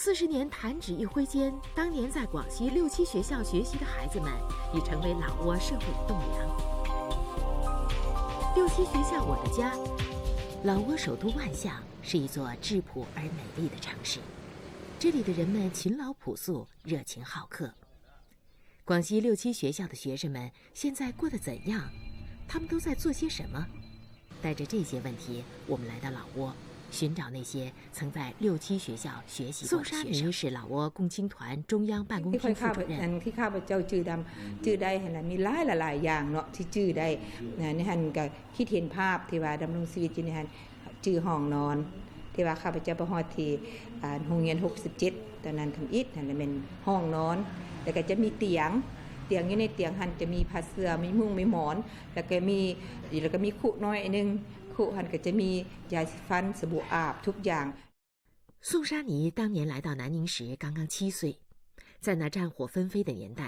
四十年弹指一挥间，当年在广西六七学校学习的孩子们已成为老挝社会的栋梁。六七学校我的家，老挝首都万象是一座质朴而美丽的城市，这里的人们勤劳朴素，热情好客。 广西六七学校的学生们现在过得怎样？他们都在做些什么？带着这些问题，我们来到老挝，寻找那些曾在六七学校学习过的学生。宋沙尼是老挝共青团中央办公厅副主任。 ທີ່ຂ້າພະເຈົ້າຈື່ນຳ ຈື່ໄດ້ຫັ້ນລະ ມີຫຼາຍໆຢ່າງເນາະ ທີ່ຈື່ໄດ້ ໃນຫັ້ນກໍຄິດເຫັນພາບທີ່ວ່າດຳລົງຊີວິດຢູ່ໃນຫັ້ນ ຈື່ຫ້ອງນອນ ທີ່ວ່າຂ້າພະເຈົ້າໄປຮອດທີ່ ອ່າ ໂຮງຮຽນຫົກສິບເຈັດ ຕອນນັ້ນທຳອິດຫັ້ນລະແມ່ນຫ້ອງນອນ ແລ້ວກໍຈະມີຕຽງ ຕຽງຢູ່ໃນຕຽງຫັ້ນຈະມີຜ້າເສື່ອ ມີມຸ້ງ ມີໝອນ ແລ້ວກໍມີ ແລ້ວກໍມີຄຸນ້ອຍໜຶ່ງ ຄຸຫັ້ນກໍຈະມີຢາສີຟັນ ສະບູອາບ ທຸກຢ່າງ. 宋沙尼当年来到南宁时刚刚七岁，在那战火纷飞的年代，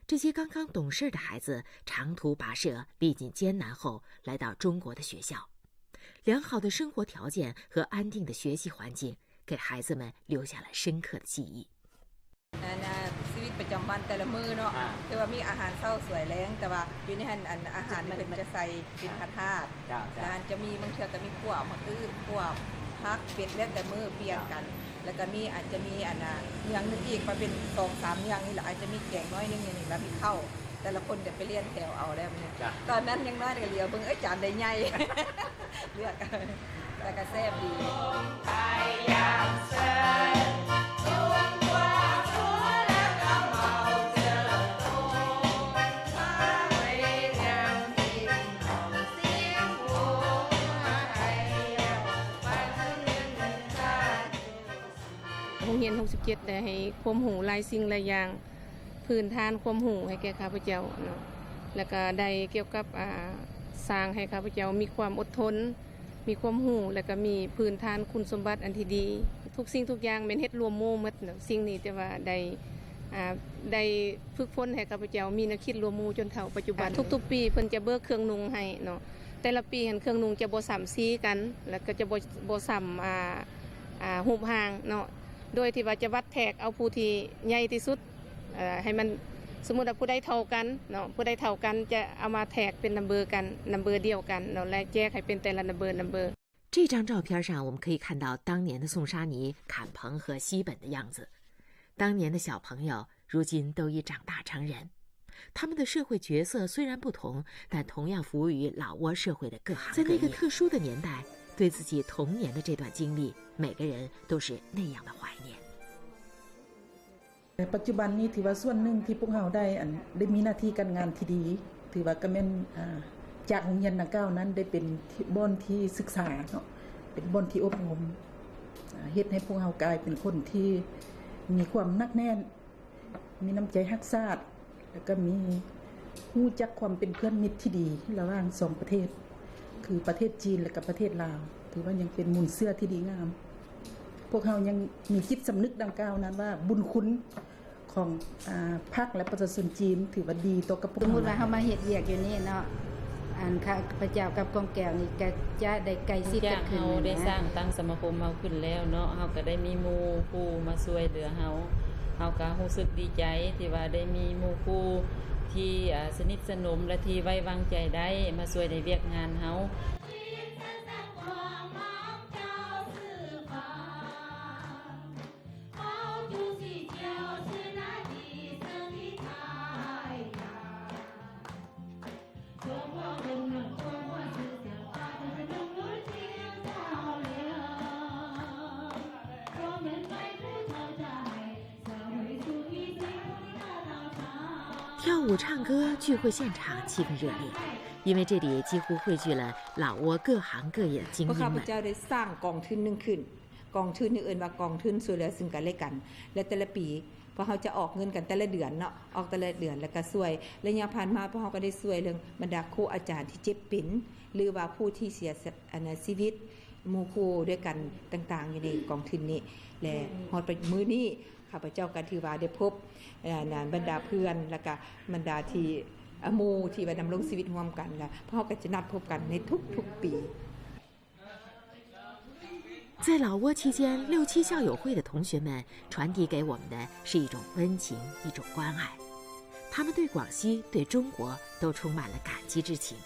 这些刚刚懂事的孩子长途跋涉，历尽艰难后来到中国的学校。良好的生活条件和安定的学习环境给孩子们留下了深刻的记忆。 ອັນນ່າ ຊີວິດປະຈຳວັນແຕ່ລະມື້ເນາະ ອ່າ ຄືວ່າມີອາຫານເຊົ້າສວຍແລງ ແຕ່ວ່າຢູ່ໃນຫັ້ນ ອັນ ອາຫານມັນຈະໃສ່ເປັນພາດໆ ເຈົ້າ ເຈົ້າ ແລ້ວຫັ້ນຈະມີ ບາງເທື່ອກໍມີຂົ້ວໝາກອຶ ຂົ້ວຜັກ ເປັດ ແລ້ວແຕ່ມື້ປ່ຽນກັນ ເຈົ້າ ແລ້ວກໍມີ ອາດຈະມີ ອັນນ່າ ເໜືອງໜຶ່ງອີກ ມາເປັນສອງສາມເໜືອງນີ້ລະ ອາດຈະມີແກງໜ້ອຍໜຶ່ງ ຢ່າງນີ້ລະ ມີເຂົ້າ ແຕ່ລະຄົນກໍໄປລຽນແຖວເອົາແລ້ວ ເຈົ້າ ຕອນນັ້ນຍັງນ້ອຍກໍຫຼຽວເບິ່ງ ເອີຍ ຈານໃດໃຫຍ່ ເລືອກ ແຕ່ກໍແຊບດີ. ໂຮງຮຽນຫົກສິບເຈັດ ໄດ້ໃຫ້ຄວາມຮູ້ຫຼາຍສິ່ງຫຼາຍຢ່າງ ພື້ນຖານຄວາມຮູ້ໃຫ້ແກ່ຂ້າພະເຈົ້າເນາະ ແລ້ວກໍໄດ້ກ່ຽວກັບ ອ່າ ສ້າງໃຫ້ຂ້າພະເຈົ້າມີຄວາມອົດທົນ ມີຄວາມຮູ້ ແລ້ວກໍມີພື້ນຖານຄຸນສົມບັດອັນທີ່ດີ. ທຸກສິ່ງທຸກຢ່າງແມ່ນເຮັດລວມໝູ່ໝົດເນາະ ສິ່ງນີ້ ແຕ່ວ່າໄດ້ ອ່າ ໄດ້ຝຶກຝົນໃຫ້ຂ້າພະເຈົ້າມີແນວຄິດລວມໝູ່ຈົນເທົ່າປັດຈຸບັນ. ທຸກໆປີເພິ່ນຈະເບີກເຄື່ອງນຸ່ງໃຫ້ເນາະ ແຕ່ລະປີຫັ້ນເຄື່ອງນຸ່ງຈະບໍ່ຊ້ຳສີກັນ ແລ້ວກໍຈະບໍ່ ບໍ່ຊ້ຳ ອ່າ ອ່າ ຮູບຮ່າງເນາະ ໂດຍທີ່ວ່າຈະວັດແທກເອົາຜູ້ທີ່ໃຫຍ່ທີ່ສຸດ ເອີ ໃຫ້ມັນ ສົມມຸດວ່າຜູ້ໃດເທົ່າກັນເນາະ ຜູ້ໃດເທົ່າກັນຈະເອົາມາແທກເປັນນຳເບີກັນ ນຳເບີດຽວກັນເນາະ ແລະ ແຈກໃຫ້ເປັນແຕ່ລະນຳເບີ ນຳເບີ. 这张照片上，我们可以看到当年的宋沙尼、坎彭和西本的样子。当年的小朋友，如今都已长大成人。他们的社会角色虽然不同，但同样服务于老挝社会的各行各业。在那个特殊的年代，对自己童年的这段经历，每个人都是那样的怀念。 ແຕ່ປັດຈຸບັນນີ້ຖືວ່າສ່ວນໜຶ່ງທີ່ພວກເຮົາໄດ້ ອັນ ໄດ້ມີໜ້າທີ່ການງານທີ່ດີ ຖືວ່າກໍແມ່ນ ອ່າ ຈາກໂຮງຮຽນດັ່ງກ່າວນັ້ນໄດ້ເປັນທີ່ ບ່ອນທີ່ສຶກສາເນາະ ເປັນບ່ອນທີ່ອົບຮົມ ອ່າ ເຮັດໃຫ້ພວກເຮົາກາຍເປັນຄົນທີ່ມີຄວາມໜັກແໜ້ນ ມີນ້ຳໃຈຮັກຊາດ ແລ້ວກໍມີ ຮູ້ຈັກຄວາມເປັນເພື່ອນມິດທີ່ດີລະຫວ່າງສອງປະເທດ ຄືປະເທດຈີນ ແລະ ກະປະເທດລາວ ຖືວ່າຍັງເປັນມູນເຊື້ອທີ່ດີງາມ. ພວກເຮົາຍັງມີຈິດສຳນຶກດັ່ງກ່າວນັ້ນວ່າ ບຸນຄຸນຂອງ ອາ ພັກ ແລະ ປະຊາຊົນຈີນ ຖືວ່າດີຕໍ່ກັບພວກເຮົາ. ສົມມຸດວ່າເຮົາມາເຮັດວຽກຢູ່ນີ້ເນາະ ອັນ ຂ້າພະເຈົ້າກັບກອງແກ້ວນີ້ກະຈະໄດ້ໃກ້ຊິດກັນຂຶ້ນ. ຫຼັງຈາກເຮົາໄດ້ສ້າງຕັ້ງສະມາຄົມເຮົາຂຶ້ນແລ້ວເນາະ ເຮົາກະໄດ້ມີໝູ່ຄູ່ມາຊ່ວຍເຫຼືອເຮົາ ເຮົາກະຮູ້ສຶກດີໃຈທີ່ວ່າໄດ້ມີໝູ່ຄູ່ທີ່ ອາ ສະໜິດສະໜົມ ແລະ ທີ່ໄວ້ວາງໃຈໄດ້ມາຊ່ວຍໃນວຽກງານເຮົາ. 跳舞唱歌，聚会现场气氛热烈，因为这里几乎汇聚了老挝各行各业的精英们。 ພວກຂ້າພະເຈົ້າໄດ້ສ້າງກອງທຶນໜຶ່ງຂຶ້ນ ກອງທຶນນີ້ເອີ້ນວ່າກອງທຶນຊ່ວຍເຫຼືອຊຶ່ງກັນແລະກັນ ແລະ ແຕ່ລະປີພວກເຮົາຈະອອກເງິນກັນແຕ່ລະເດືອນເນາະ ອອກແຕ່ລະເດືອນ ແລ້ວກະຊ່ວຍ ໄລຍະຜ່ານມາພວກເຮົາກະໄດ້ຊ່ວຍເລື່ອງບັນດາຄູອາຈານທີ່ເຈັບເປັນ ຫຼືວ່າຜູ້ທີ່ເສຍ ອັນ ຊີວິດ ໝູ່ຄູ່ດ້ວຍກັນຕ່າງໆ ຢູ່ໃນກອງທຶນນີ້ ແລະ ຮອດປະ ມື້ນີ້ ຂ້າພະເຈົ້າກະຖືວ່າໄດ້ພົບ ອັນ ບັນດາເພື່ອນ ແລ້ວກະບັນດາທີ່ ອາ ໝູ່ທີ່ວ່າດຳລົງຊີວິດຮ່ວມກັນ ແລະ ພວກເຮົາກະຈະນັດພົບກັນໃນທຸກໆປີ.在老挝期间，六七校友会的同学们传递给我们的是一种温情，一种关爱。他们对广西、对中国都充满了感激之情。